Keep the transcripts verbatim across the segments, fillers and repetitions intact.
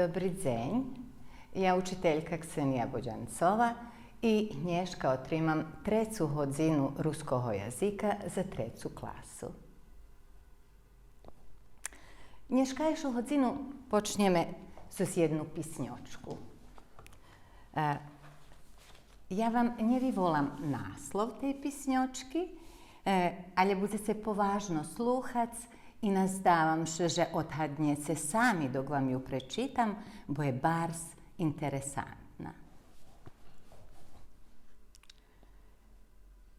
Добри дзень. Я учителька Ксения Бодянцова и нєшка отримам трецу годзину руского язика за трецу класу. Нєшкайшу годзину почнєме зоз єдну писньочку. Е, я вам нє виволам наслов тей писньочки, е, алє будзеце поважно слухац и наздавам ше же одгаднєце сами док вам ю пречитам, бо є барз интересантна.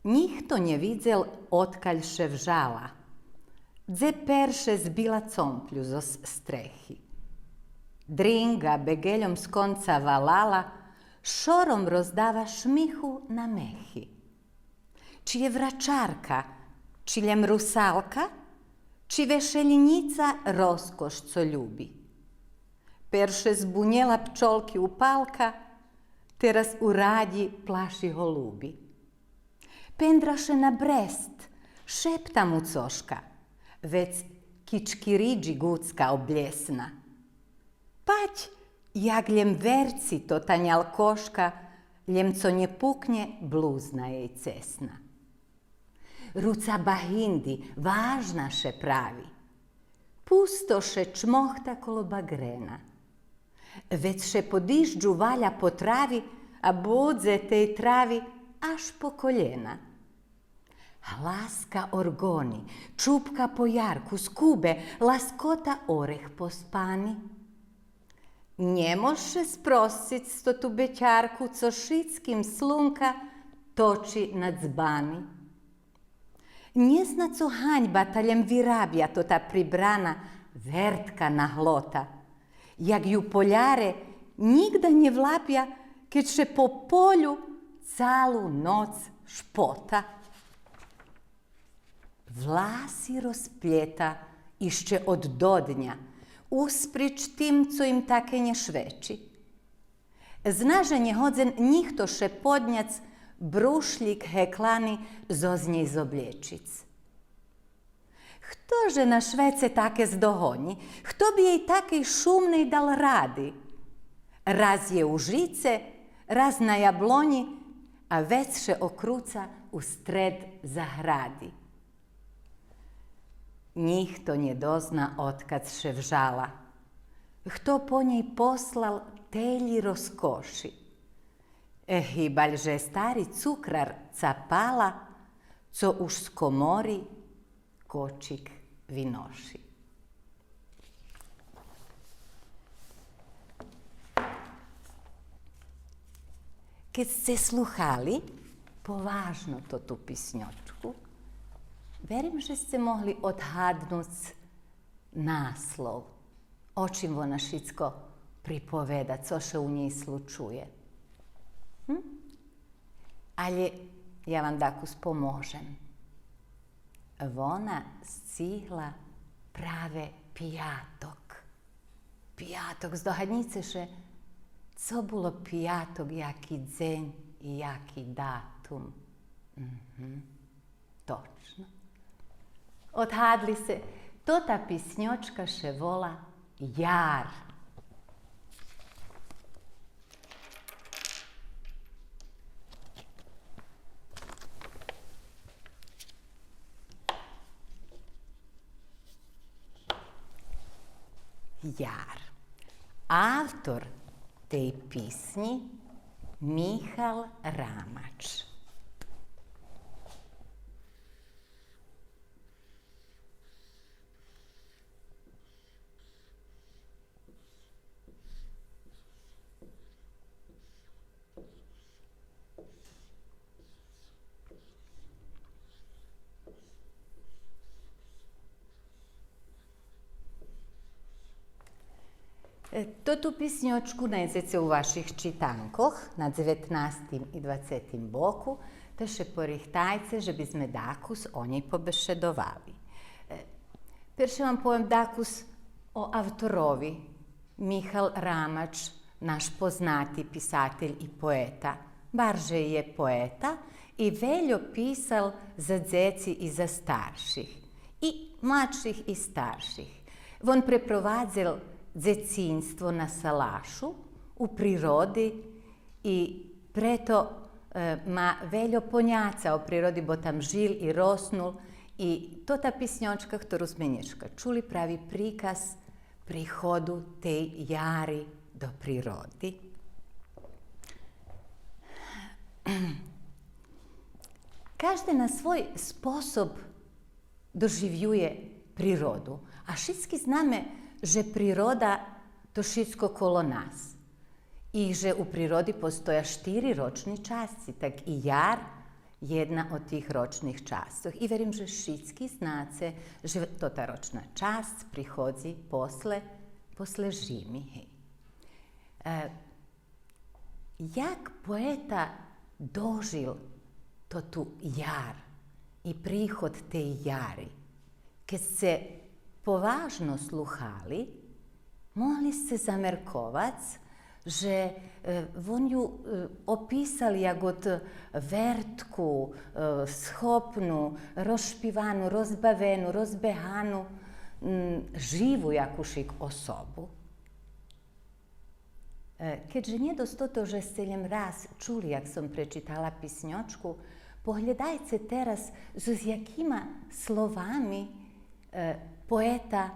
Нїхто нє видзел одкаль ше вжала, дзе перше збила цомплю зоз стрехи. Дринґа бегельом з конца валала, шором роздава шмиху на мехи. Чи є врачарка, чи лєм русалка, чи вешелїнїца розкош цо люби. Перше збунєла пчолки упалка, тераз у радї плаши голуби. Пендра ше на брест, шепта му цошка, вец кичкириджи гуцка облєсна. Пать, як лєм верци тота нялкошка, лєм цо нє пукнє, блузна єй цесна. Руца багинди, важна ше прави. Пусто ше чмохта коло багрена. Вец ше по дижджу валя по трави, а будзе тей трави аж по колєна. Гласка орґони, чупка по ярку, скубе, ласкота орех поспани. Нє мож ше спросциц з тоту бетярку, цо шицким слунка точи на дзбани. Нє зна цо ганьба та лєм вирабя тота прибрана вертка наглота. Як ю поляре нїґда нє влапя, кед ше по полю цалу ноц шпота. Власи розплєта ище од додня, усприч тим цо им таке нє швечи. Зна же нє годзен нїхто ше подняц, брушлїк геклани зоз нєй зоблєчиц. Хто же на швеце таке здогонї? Хто би єй такей шумней дал ради? Раз є у жице, раз на яблонї, а вец ше окруца устред загради. Нїхто нє дозна одкадз ше вжала. Хто по нєй послал телї розкоши? Е, гибаль же стари цукрар Цапала, цо уж з комори кочик виноши. Кед сце слухали поважно тоту писньочку, верим же сце могли одгаднуц наслов, о чим вона шицко приповеда, цо ше у нєй случує. Гм? Алє я вам дакус поможем. Вона сцигла праве пияток. Пияток, здогаднїце ше, цо було пияток, яки дзень и яки датум? Мгм. Точно. Одгадли сце, тота писньочка ше вола Яр. Яр. Автор тей писнї Михал Рамач. Е, тоту писньочку найдзеце у ваших читанкох на дзеветнастим и двацетим боку, та ше порихтайце же би зме дакус о нєй побешедовали. Е, перше вам повем дакус о авторови. Михал Рамач, наш познати писатель и поета, барже є поета и вельо писал за дзеци и за старших, и младших и старших. Вон препровадзел дзецинство на салашу, у природи и прето, е, ма вельо поняца о природи, бо там жил и роснул. И тота писньочка, хтору зме нєшка чули, прави приказ приходу тей яри до природи. Кажде на свой способ доживює природу. А шицки знаме же природа то шицко коло нас. И же у природи постоя штири рочни часци, так и яр єдна од тих рочних часцох. И верим же шицки знаце же тота рочна часц приходзи после, после жими, гей. Е, Як поета дожил тоту яр и приход тей яри? Кед сце поважно слухали, могли сце замерковац же, е, вон ю, е, описал як од вертку, е, схопну, розшпивану, розбавену, розбегану, м, живу якушик особу. Е, кед же нє досц тото же сце лєм раз чули, як сом пречитала писньочку, поглєдайце тераз зоз якима словами, е, поета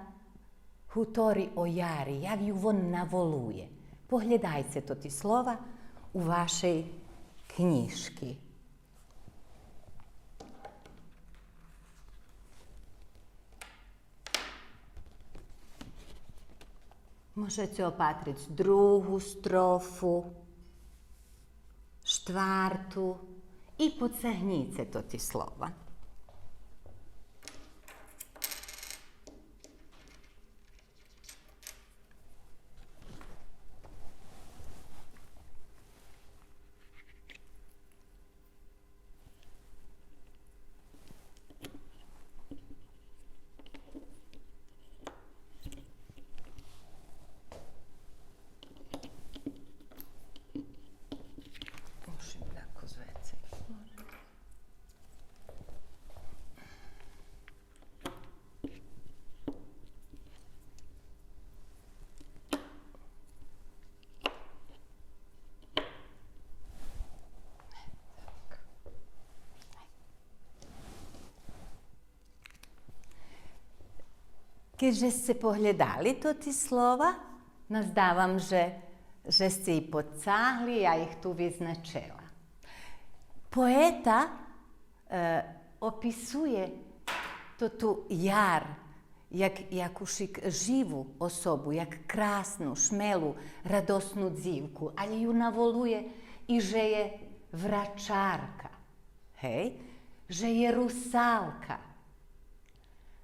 гутори о яри, як ю вон наволує. Поглєдайце тоти слова у вашей кнїжки. Можеце опатриц другу строфу, штварту и подцагнїце тоти слова. Мушим дакус вецей. Кед же сце поглєдали тоти слова, наздавам же, же сце и подцагли, я их ту визначела. Поета, е, описує тоту яр як якушик живу особу, як красну, шмелу, радосну дзивку, алє ю наволує и же є врачарка. Гей, же є русалка.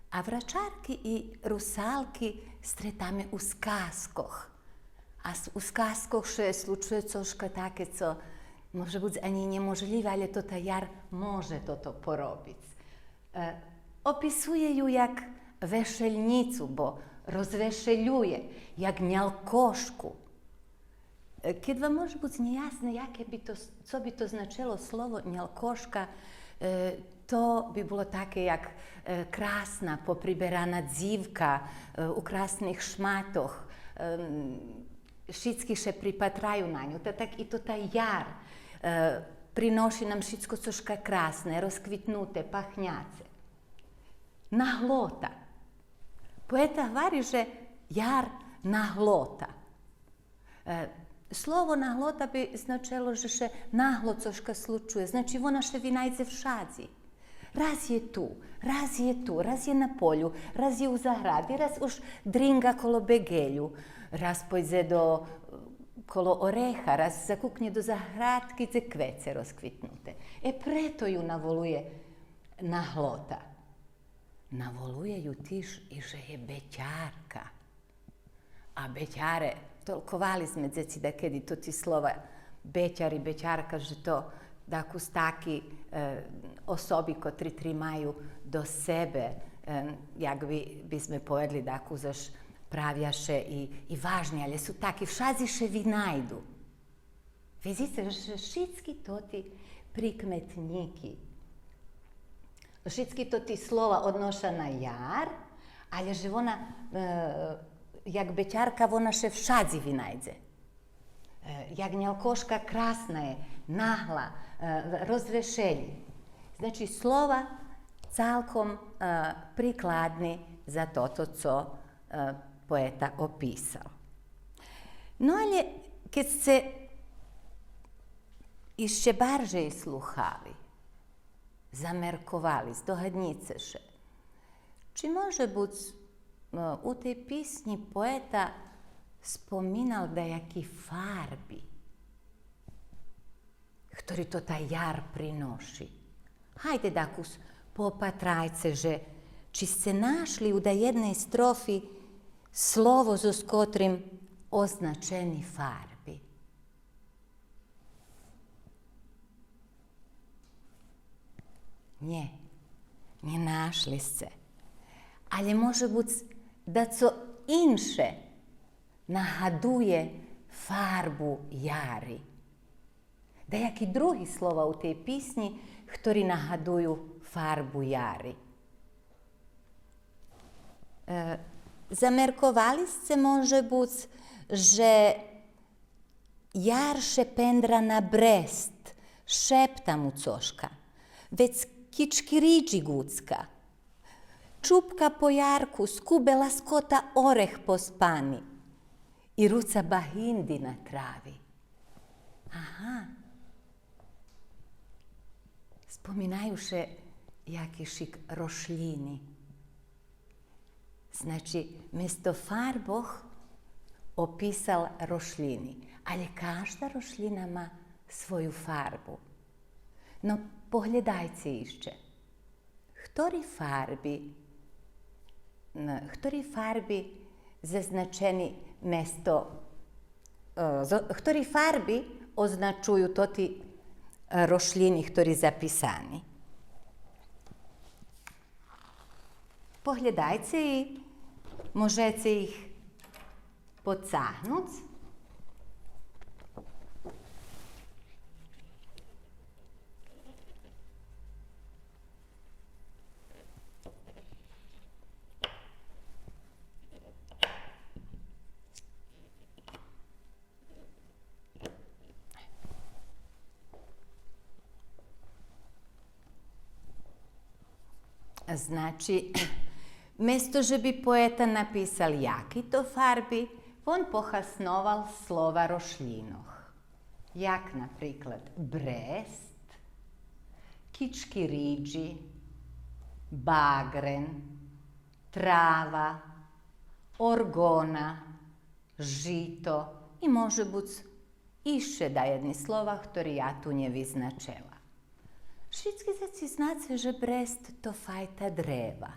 А врачарки и русалки стретаме у сказкох. А с-, у сказкох ше случує цошка таке, цо може буц анї нєможлїве, алє тота яр може тото поробиц. Е, описує ю як вешельнїцу, бо розвешелює, як нялкошку. Е, кед вам може буц нєясне, яке би то, цо би то значело слово нялкошка, е, то би було таке як, е, красна, поприберана дзивка, е, у красних шматох, ем, шицки ше припатраю на ню. Та так и тота яр, е, приноши нам шицко цошка красне, розквитнуте, пахняце. Наглота. Поета гвари же яр наглота. Е, слово наглота би значело же ше нагло цошка случує, значи вона ше винайдзе вшадзи. Раз є ту, раз є ту, раз є на полю, раз є у загради, раз уж дринґа коло беґелю, раз пойдзе до, коло ореха, раз закукнє до заградки, дзе квеце розквитнуте. Е, прето ю наволує наглота. Наволує ю тиж и же є бетярка. А бетяре, толковали зме дзеци дакеди тоти слова бетяр и бетярка, же то дакус таки, е, особи котри тримаю до себе, е, як би, би зме поведли, дакус аж правя ше и, и важни, алє су таки, вшадзи ше винайду. Видзице же шицки тоти прикметнїки, шицки тоти слова одноша на яр, алє же вона, е, Як бетярка, вона ше вшадзи винайдзе. Е, як нялкошка, красна є, нагла, е, розвешелї. Значи, слова цалком, е, прикладни за тото цо, е, поета описал. Но але кед сце ище баржей слухали, замерковали, здогаднїце ше, чи може буц, е, у тей писнї поета споминал даяки фарби, хтори тота яр приноши? Гайде дакус попатрайце же чи сце нашли у даєдней строфи слово зоз котрим означени фарби. Нє, нє нашли сце. Але може буц дацо инше нагадує фарбу яри. Даяки други слова у тей писнї, хтори нагадую фарбу яри. Е, замерковали сце, може буц, же яр ше пендра на Брест, шепта му цошка, вец кичкириджи гуцка, чупка по ярку, скубе ласкота орех поспани и руца багинди на трави. Ага. Споминаю ше якишик рошлїни. Значи, место фарбох описал рошлїни. Але кажда рошлїна ма свою фарбу. Но, поглєдайце ище. Хтори фарби, м, хтори фарби зазначени место, е, зо-, хтори фарби означую тоти, е, рошлїни хтори записани? Поглєдайце и можеце их поцагнуц. Значи, место же би поета написал яки то фарби, вон похасновал слова рошлїнох. Як, наприклад, брест, кичкириджи, багрен, трава, орґона, жито и, може буц, ище даєдни слова, хтори я ту нє визначела. Шицки заци знаце же брест то файта древа,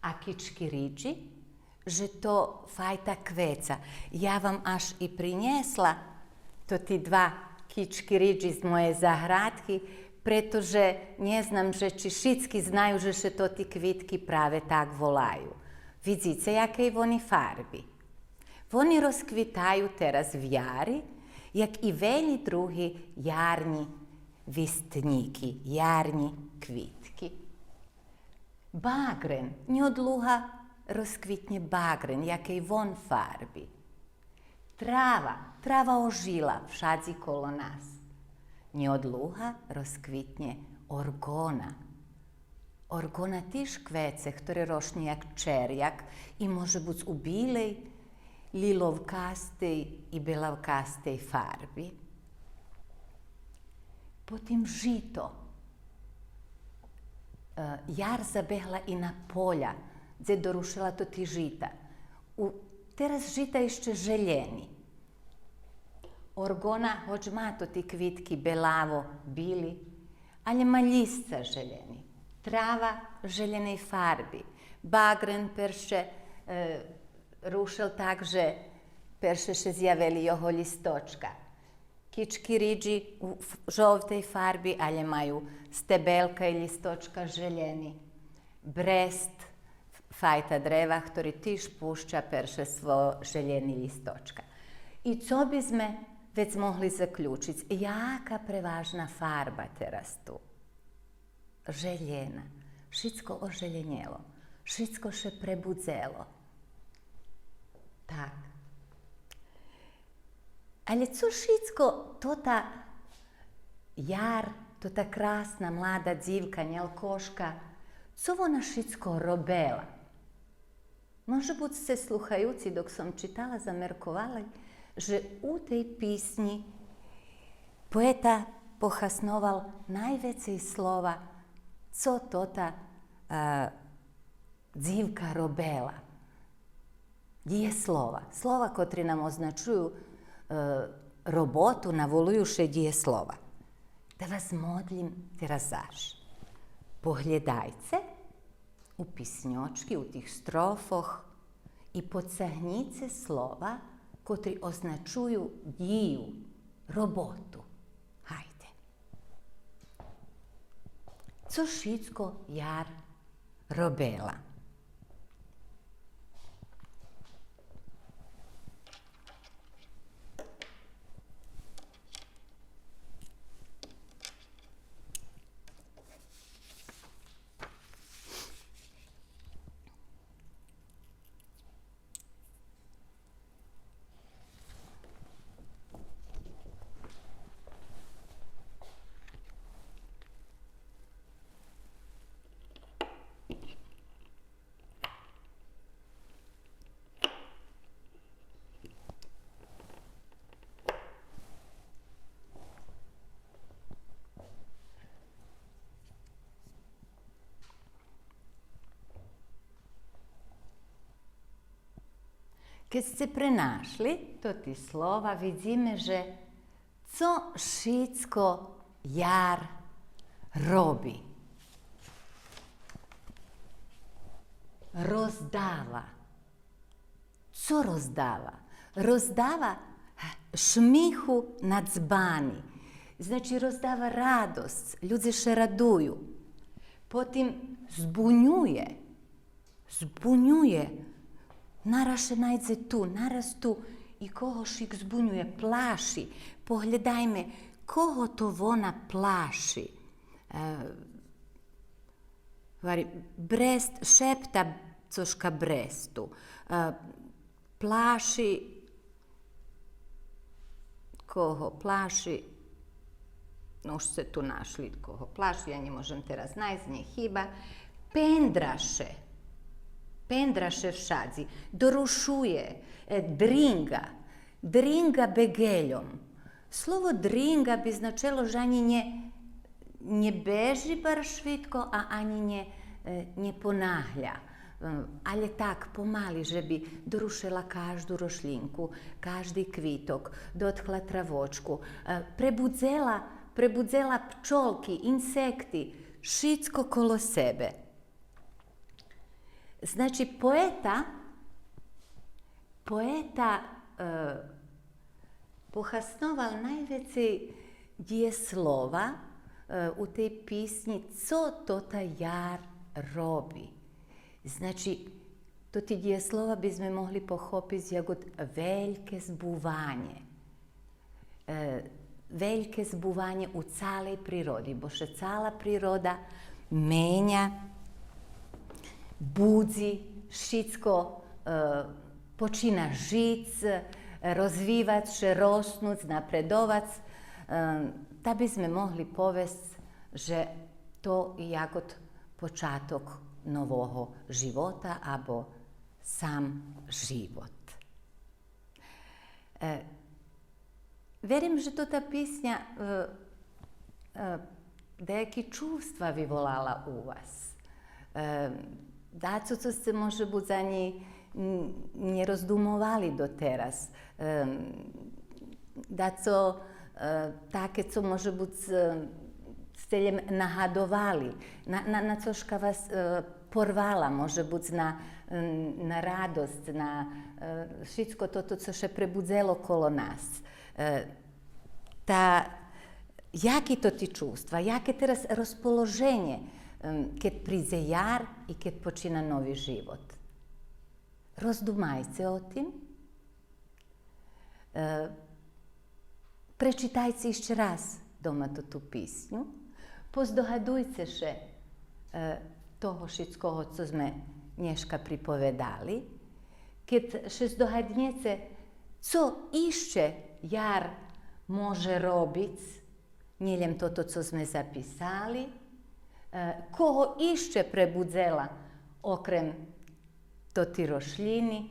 а кичкириджи же то файта квеца. Я вам аж и принєсла тоти два кичкириджи з моєй заградки, прето же нє знам же чи шицки знаю же ше тоти квитки праве так волаю. Видзице якей вони фарби. Вони розквитаю тераз в яри, як и велї други ярнї вистнїки, ярнї квитки. Багрен, нєодлуга розквитнє багрен, якей вон фарби. Трава, трава ожила вшадзи коло нас. Нєодлуга розквитнє орґона. Орґона тиж квеце, хторе рошнє як черяк и може буц у билей, лїловкастей и белавкастей фарби. Потим жито. Е, яр забегла и на поля, дзе дорушела тоти жита. У, тераз жита ище желєни. Орґона, гоч ма тоти квитки белаво-били, але ма лїсца желєни. Трава желєней фарби. Багрен перше, е, рушел так же перше ше зявели його лїсточка. Кичкириджи у ф-, жовтей фарби, але маю стебелка и лїсточка желєни. Брест, ф-, файта древа, хтори тиж пуща перше свойо желєни лїсточка. И цо би зме вец могли заключиц? Яка преважна фарба тераз ту? Желєна. Шицко ожелєнєло. Шицко ше пребудзело. Так. Але цо шицко тота яр, тота красна млада дзивка, нялкошка, цо вона шицко робела? Може буц сце, слухаюци, док сом читала, замерковали же у тей писнї поета похасновал найвецей слова цо тота, е, дзивка робела. Дїєслова. Слова котри нам означую, е, роботу, наволую ше дїєслова. Та вас модлїм тераз заш. Поглєдайце у писньочки, у тих строфох и подцагнїце слова котри означую дїю, роботу. Гайде. Цо шицко яр робела? Кед сце пренашли тоти слова, видзиме же цо шицко яр роби. Роздава. Цо роздава? Роздава шмиху на дзбани. Значи, роздава радосц, людзе ше радую. Потим збунює. Збунює. Нараз ше найдзе ту, нараз ту. И кого шик збунює? Плаши. Поглєдайме, кого то вона плаши. Е, гвари, Брест, шепта цошка Бресту. Е, плаши, кого плаши? Но, уж сце ту нашли кого плаши, я нє можем тераз найсц, нє хиба. Пендра ше. Пендра ше вшадзи. Дорушує, е, дринґа. Дринґа беґельом. Слово дринґа би значело же анї нє, нє бежи барз швидко, а анї нє, е, нє понагля. Е, але так, помали, же би дорушела кажду рошлїнку, кажди квиток, дотхла травочку, е, пребудзела, пребудзела пчолки, инсекти, шицко коло себе. Значи, поета, поета, е, похасновал найвецей дїєслова, е, у тей писнї, цо тота яр роби. Значи, тоти дїєслова би зме могли похопиц як од вельке збуванє. Е, вельке збуванє у цалей природи, бо ше цала природа меня, будзи, шицко, е, почина жиц, е, розвивац ше, роснуц, напредовац. Е, та би зме могли повесц же то и як од початок нового живота або сам живот. Е, верим же тота писня, е, е, даяки чувства виволала у вас. Е, дацо цо сце, може буц, анї, м, нє роздумовали дотераз. Е, дацо, е, таке цо, може буц, е, сце лєм нагадовали. На, на, на цошка вас, е, порвала, може буц на, на радосц, на, е, шицко тото цо ше пребудзело коло нас. Е, та яки тоти чувства, яке тераз розположенє, ем, кед придзе яр и кед почина нови живот? Роздумайце о тим. Е, пречитайце ище раз дома тоту писню. Поздогадуйце ше, е, того шицкого цо зме нєшка приповедали. Кед ше здогаднєце, цо ище яр може робиц, нєлєм тото цо зме записали, е, кого ище пребудзела окрем тоти рошлїни,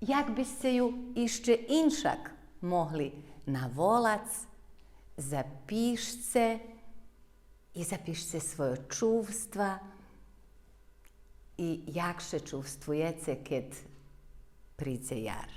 як би сце ю ище иншак могли наволац, запишце и запишце свойо чувства и як ше чувствуєце кед придзе яр.